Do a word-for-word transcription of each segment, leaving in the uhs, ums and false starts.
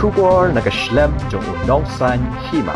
Khubor na ka shlem jong u nongsan hima.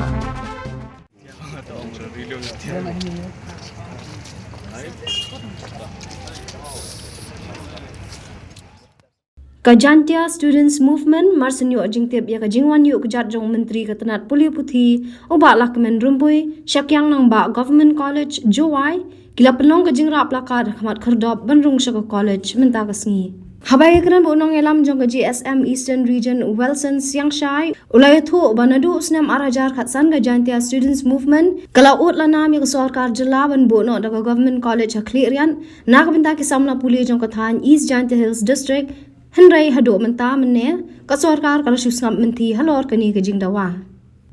Ka Jaintia Students Movement mar sien ïoh jingtip ïa ka jingwan ïuh kjat jong u Myntri ka tnat pule puthi u Bah Lahkmen Rymbui sha Kiang Nangbah Government College, Jowai, ki la pynlong ka jingrah placard ha khmat khyrdop ban rung sha ka college mynta ka sngi. Haba ïakren bad u nongïalam jong ka G S M Eastern Region, u Wilson Siangshai, u la ïathuh ba naduh u snem ar hajar khatsan ka Jaintia Students Movement ka la ud la nam ïa ka sorkar jylla ban buh noh da ka Government College ha Khliehriat na ka bynta ki samla pule jong ka thaiñ East Jaintia Hills District. Hynrei haduh mynta mynne ka sorkar ka la shu sngap mynthi halor kane ka jingdawa.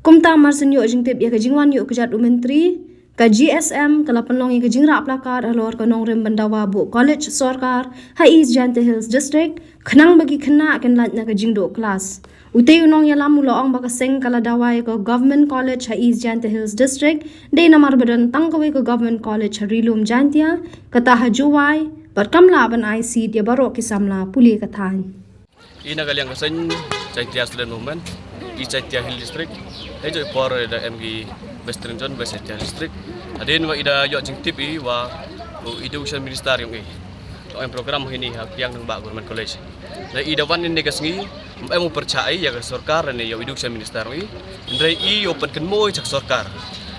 Kumta mar sien ïoh jingtip ïa ka jingwan ïuh kjat u Myntri, ka G S M ka la pynlong ïa ka jingrah placard halor ka nongrim ban dawa buh college sorkar ha East Jaintia Hills District khnang ba ki khynnah kin lait na ka jingduh klas. Utei u nongïalam u la ong ba ka seng ka la dawa ïa ka Government College ha East Jaintia Hills District dei namar ba don tang kawei ka Government College ha Ri-lum Jaintia, kata ha Jowai, bad kam lah ban ai seat ïa baroh ki samla pule ka thaiñ. I na ka liang ka seng Jaintia Student Movement, East Jaintia Hills District, hei joi por da em ki Western Zone, West Jaintia Hills District. Hadien wa i da ïoh jingtip i wa u Education Minister yong i, ong em program hini ha Kiang Nangbah Government College. Na i da wan ini ka sngi, em u pyrchah i ïa ka sorkar ne ïa u Education Minister yong i. Hynrei i ïoh pynkynmaw i sha ka sorkar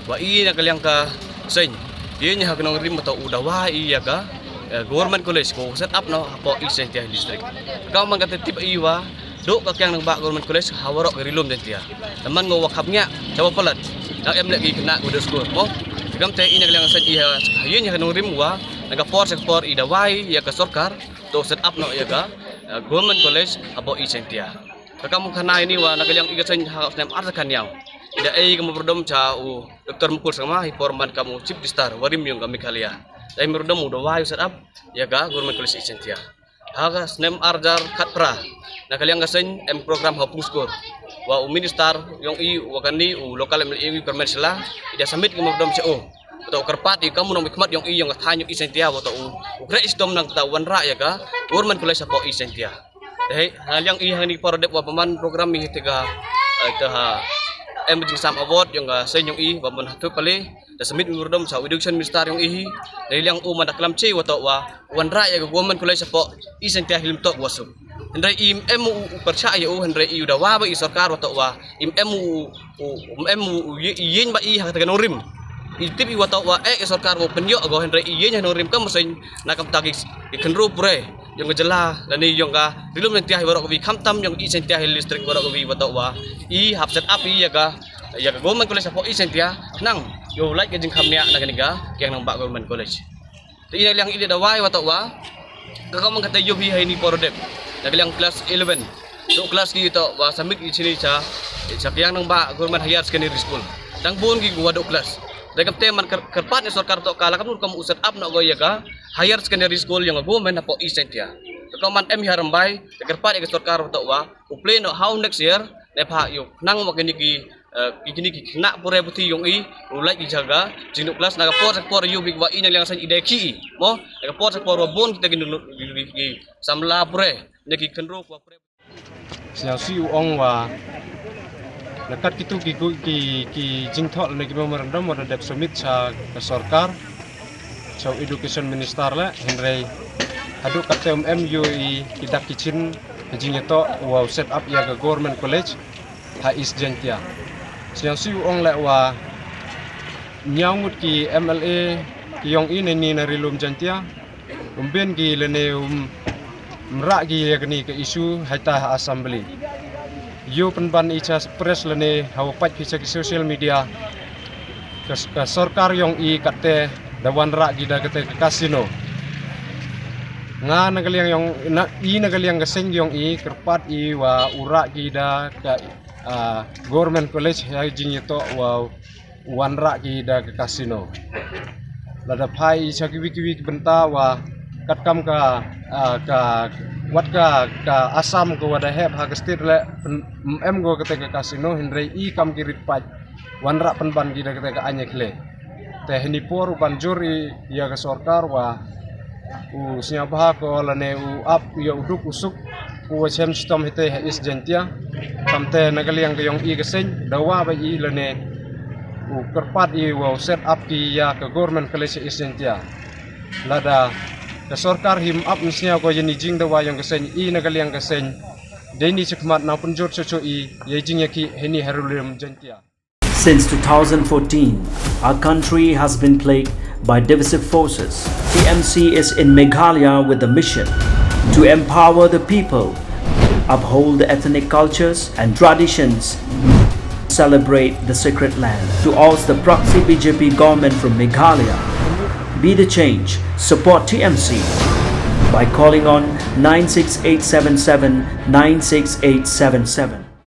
wa i na ka liang ka seng, ïa ni ha ka nongrim ba to u dawa i ïa ka eh, Government College ko set up noh hapoh East Jaintia Hills District. Ka man ka tip i wa duk ka Kiang Nangbah Government College ha waroh ka Ri-lum Jaintia. Te man ngo wa khap ngiah, te wa palat, da em leh ki khynnah ko da skur mo. Te kam te i na ka liang seng i ha, ha ïa ni ha ka nongrim wa na ka por sha ka por i dawa i ïa ka sorkar to set up noh ïa ka eh, Government College hapoh East Jaintia. Ka kam khana ini wa na ka liang i ka seng ha snem ar kan ïaw, i da ei ka memorandum sha u Doctor Mukul Sangma hi por man kam u Chief Minister warim yong ka Meghalaya. Da ei memorandum u dawa i set up ïa ka Government College East Jaintia. Ha ka snem ar hajar khatphra na ka liang ka seng em program ha Pungskur wa u Minister yong i wa kani u local M L A yong i Kyrmen Shylla, i da submit ka memorandum sha u. Wa to u kyrpad i kam u nongmihkhmat yong i yong ka thaiñ yong East Jaintia wa to u, u khreh shitom nangta wanrah ïa ka Government College hapoh East Jaintia. Te hei, ha liang i ha ni por dep wa bymman program i te ka, eh, te ha em jingsam award yong ka seng yong i wa bymman ha Thut Pale, da submit memorandum sha u Education Minister yong i hi. Te liang u man da klam che wa to wa wanrah ïa ka Government College hapoh East Jaintia Hills to wa suk. Hynrei im em u, u pyrchah ïa u, hynrei i u dawa ba i sorkar wa to wa im em u, u, im em u, u ï-, ïeng ba i ha ka nongrim. I tip i wa to wa eh i sorkar wa pynïoh go, hynrei i ïeng ha nongrim kam seng na kam ta ki, ki khynru pure yong ka jylla lane yong ka Ri-lum Jaintia hi waroh ka wi, khamtam yong East Jaintia Hills District waroh ka wi wa to wa i hap set up i ïa ka, ïa ka Government College hapoh East Jaintia nang ïoh lait ka jingkham nia na kani ka Kiang Nangbah Government College. Te i na ka liang i da dawa i wa to wa ka kam ka te ïoh hi ha ini por dep. Na ka liang class eleven, duk class ki to wa submit i chini cha, cha Kiang Nangbah Government Higher Secondary School. Dang bun ki wa duk class. Da kam te man kyr-, kyrpad ni sorkar to ka la kam kam u set up noh go ïa ka Higher Secondary School yong ka government hapoh East Jaintia. Ka kam man em hi ha Rymbai, te kyrpad ïa ka sorkar to wa u play noh ha u next year, ne pha ïoh nang wa kini ki, eh, ki kini ki khynnah pure puthi yong i u lait ki jaka jingduk class. Na ka por sha ka por ïoh bik wa i na ka liang seng i da ki i mo, na ka por sha ka por wa bun kita ki nu-, ki, ki, ki samla pure ne ki khynru wa pure. Sñiawsih u ong wa na kat kitu ki gu-, ki, ki jingthoh ne ki memorandum wa da dep submit cha ka sorkar, cha u Education Minister le, hynrei haduh katte um em ïoh i ki dak ki chin ki jingïatoh wa u set up ïa ka Government College ha East Jaintia. Sñiawsih u ong le wa ñiaw ngut ki M L A ki yong i ne ni na Ri-lum Jaintia um bien ki lane um, um rah ki ïa kani ka issue ha ita ha Assembly. Ïoh pynban i cha press lane ha wa pait phi cha ki social media ka, ka sorkar yong i katte da wanrah ki da kate ka casino. Nga na ka liang yong, na, i na ka liang ka seng yong i kyrpad i wa u rah ki da ka, ah, Government College ha jingïatoh wa wanrah ki da ka casino. Lada phai i cha kiwi kiwi ki bynta wa katkam ka, ah, ka, wat ka, ka Assam ka wa da hep ha ka state le pyn-, em go kate ka casino, hynrei i kam ki rit paid wanrah pynban ki da kate ka aiñ ïa khleh. Te hini por u ban jur i ïa ka sorkar wa u sñiawbha ko lane u ap ïa u duk u suk u wa shem shitom hite ha East Jaintia. Kamte na ka liang ka yong i ka seng, dawa ba i lane u kyrpad i wa u set up ki ya ka government college ha East Jaintia. Lada ka sorkar him ap mynsngew ko ya ni jingdawa yong ka seng, i na ka liang ka seng, dei ni chikmat na pynjot cho cho i ya jing ya ki heni ha Ri Lum Jaintia. Since two thousand fourteen, our country has been plagued by divisive forces. T M C is in Meghalaya with the mission to empower the people, uphold the ethnic cultures and traditions, celebrate the sacred land. To oust the proxy B J P government from Meghalaya, be the change, support T M C by calling on nine six eight seven seven nine six eight seven seven.